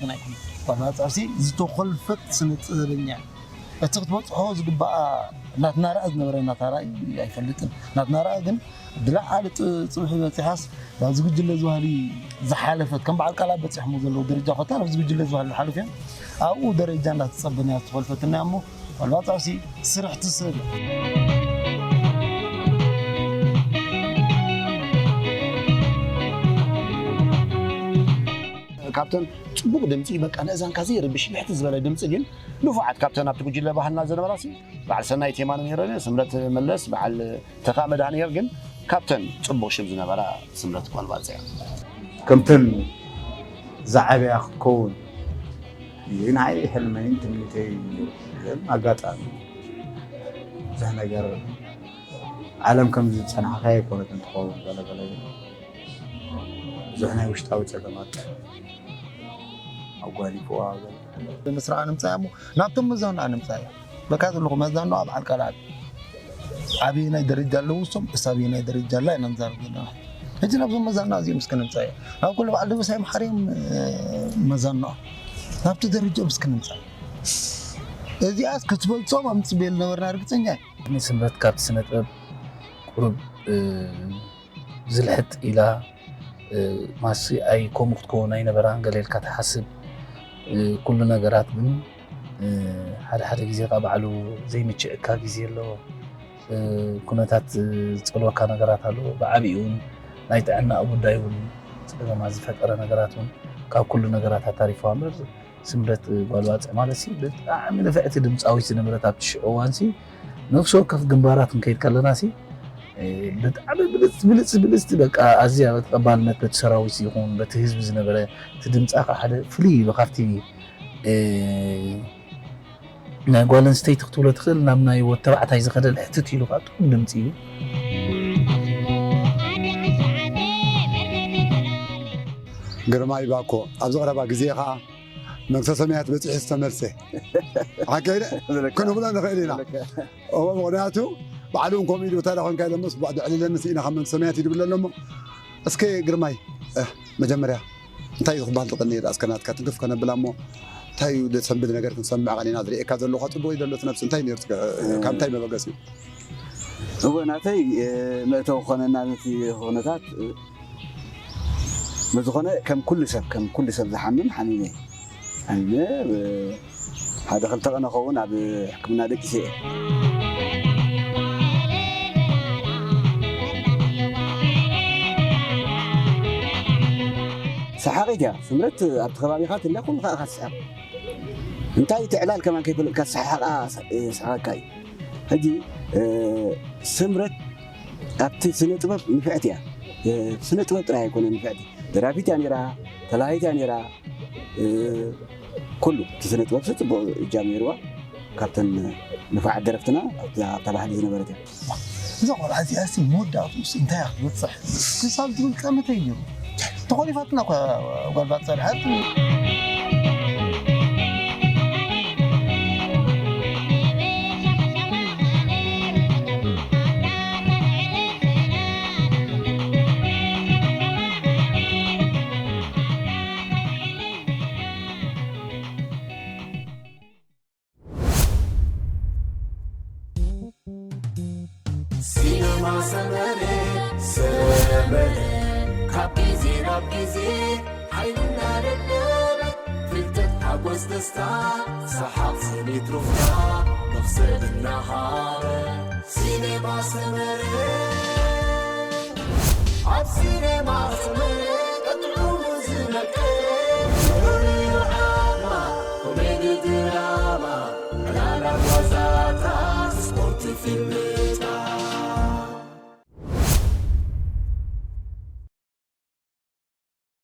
ጓል ባጽዕሲ ዝተኾልፈት ስነ ጥበበኛ እያ። እቲ ክትበጽሖ ዝግባኣ ናትና ረኣ ዝነበረ ናታ ረኣ ኣይፈልጥን። ናትና ረኣ ግን ብላዕሊ ጥ-፣ ጽብሒ በጺሓስ ናብዚ ጉጅለ ዝባህሊ ዝሓለፈት ከም በዓል ቃላ በጺሖም ዘለዉ ደረጃ ኮታ ናብዚ ጉጅለ ዝባህሊ ሓለፍ እዮም። ኣብኡ ደረጃ እንዳተጸበና እያ ዝተኾልፈትና እሞ ጓል ባጽዕሲ ስርሕቲ ሰብ እያ። ካብተን ጽቡቕ ድምጺ በቃ ነእዛንካ ዘይርብሽ ብሕቲ ዝበለ ድምጺ ግን ንፉዓት ካብተን ኣብቲ ጉጅለ ባህልና ዝነበራሲ በዓል ሰናይ ቴማን ነይረን፣ ስምረት መለስ፣ በዓል ተካ መድሃኒር ግን ካብተን ጽቡቕ ሽም ዝነበራ ስምረት ጓል ባጽዕ። ከምተን ዝዓበያ ክትከውን እዩ ንዓይ ሕልመይን ትምኒተይ። ግን ኣጋጣሚ ብዙሕ ነገር ዓለም ከም ዝጸናሕካዮ ኣይኮነትን ትኸውን። ገለ ገለ ግን ብዙሕ ናይ ውሽጣዊ ጸገማት ኣጓኒፍዋ። ብምስራዕ ንምጻእ እሞ ናብቶም መዛኑኣ ንምጻእ እዩ። በካ ዘለኹ መዛኑኣ በዓል ካልኣት ኣበየናይ ደረጃ ኣለዉ እሶም፣ እሳ ኣበየናይ ደረጃ ኣላ ኢና ንዛረብ ዘለና። ሕጂ ናብዞም መዛኑኣ እዚኦም እስከ ንምጻእ እዩ። ናብ ኩሉ በዓል ደበሳይ መሓርዮም፣ እ፣ መዛኑኣ ናብቲ ደረጃኦም እስከ ንምጻእ። እዚኣስ ክትበልጾም ኣብ ንጽበየሉ ነበርና ርግጸኛ እየ። ንስምረት ካብቲ ስነ ጥበብ ቁሩብ፣ እ፣ ዝልሕጥ ኢላ፣ እ፣ ማሲ ኣይ ከምኡ ክትከውን ኣይነበራን ገለ ኢልካ ትሓስብ። እ፣ ኩሉ ነገራት ግን፣ እ፣ ሓደ ሓደ ግዜ ከኣ ባዕሉ ዘይምችእካ ግዜ ኣሎ። እ፣ ኩነታት ዝጸልወካ ነገራት ኣሎ። ብዓቢኡ እውን ናይ ጥዕናኣ ጉዳይ እውን ጸገማት ዝፈጠረ ነገራት እውን ካብ ኩሉ ነገራት ኣታሪፍዋ እምበር ስምረት ጓል ባጽዕ ማለት ሲ ብጣዕሚ ንፍዕቲ ድምጻዊት ዝነበረት ኣብቲ ሽዑ እዋን ሲ ነፍሲ ወከፍ ግንባራት ክንከይድ ከለና ሲ፣ እ፣ ብጣዕሚ ብልጽ፣ ብልጽ፣ ብልጽቲ በቃ ኣዝያ ተቐባልነት በቲ ሰራዊት ይኹን በቲ ህዝቢ ዝነበረ እቲ ድምጻ ከዓ ሓደ ፍልይ ኢሉ ካብቲ፣ እ፣ ናይ ጓል ኣንስተይቲ ክትብሎ ትኽእል ናብ ናይ ወድ ተባዕታይ ዝኸደ ልሕትት ኢሉ ከዓ ጥዑም ድምጺ እዩ። ግርማይ ባኮ ኣብዚ ቀረባ ግዜ ከዓ መንግስተ ሰማያት በጺሑ ዝተመልሰ ሓቂ ኣይደ ክንብሎ ንኽእል ኢና። እዎ፣ ምኽንያቱ ባዕሉ እውን ከምኡ ኢሉ፣ "ታዲያ ኮንካ?" ኢሎሞ፣ "ስቡዕ ድዕልለኒ ስኢና ካብ መንግስተ ሰማያት" ይድብለ ኣለሞ። እስከ ግርማይ፣ እ፣ መጀመርያ እንታይ እዩ ክበሃል ዝቐንየ? ደኣ እስከ ናትካ ትንክፍ ከነብላ እሞ፣ እንታይ እዩ ዘሰንብድ ነገር ክንሰምዕ ቀኒና? ዝርእየካ ዘለኹ ጽቡቕ እዩ ዘሎ እቲ ነብሲ። እንታይ ነይሩ? እስከ፣ ካብ እንታይ መበገሲ እዩ? እወ፣ ናተይ፣ እ፣ መእተዊ ክኾነና ነቲ ኩነታት፣ እ፣ ብዝኾነ ከም ኩሉ ሰብ፣ ከም ኩሉ ሰብ ዝሓምም ሓሚመ። ሓሚመ፣ እ፣ ሓደ ክልተ ቅነ ኸውን ኣብ ሕክምና ደቂሰ እየ። ሰሓቒት እያ ስምረት፣ ኣብቲ ከባቢኻ ትለ ኩሉ ከዓ ኢኻ ትስሕቕ። እንታይ እቲ ዕላል ከማን ከይፈለጥካ ዝሰሓሓቓ የስሕቐካ እዩ። ሕጂ፣ እ፣ ስምረት ኣብቲ ስነ ጥበብ ንፍዕቲ እያ። እ፣ ስነ ጥበብ ጥራይ ኣይኮነን ንፍዕቲ። ደራፊት እያ ነይራ፣ ተላሃይት እያ ነይራ። እ፣ ኩሉ እቲ ስነ ጥበብ ሲ ጽቡቕ እጃም ነይርዋ። ካብተን ንፉዓት ደረፍትና ኣብታ፣ ኣብታ ባህሊ ዝነበረት እያ። እዛ ቆልዓ እዚኣ ሲ መወዳእትኡ ሲ እንታይ እያ ክትበጽሕ? ክሳብ ዝብል ጠመተ እዩ ነይሩ። ተኾሊፋትና እኳ ጓል ባጽዕ ድሓር። ሲነማ ሰመረ፣ ሰመረ፣ ካብ ግዜ ናብ ግዜ ሓይሉ እናደለበ፣ ፍልጠት፣ ሓጎስ፣ ደስታ፣ ሰሓቕ፣ ስኒት፣ ሩፍታ፣ መኽሰብ እናሃበ። ሲነማ ሰመረ፣ ኣብ ሲነማ ሰመረ፣ ቀጥዑ ዝመቀረ፣ ፍሉይ ዓማ፣ ኮሜዲ፣ ድራማ፣ ዕላላ፣ ጓዛታ፣ ስፖርት፣ ፊልም፣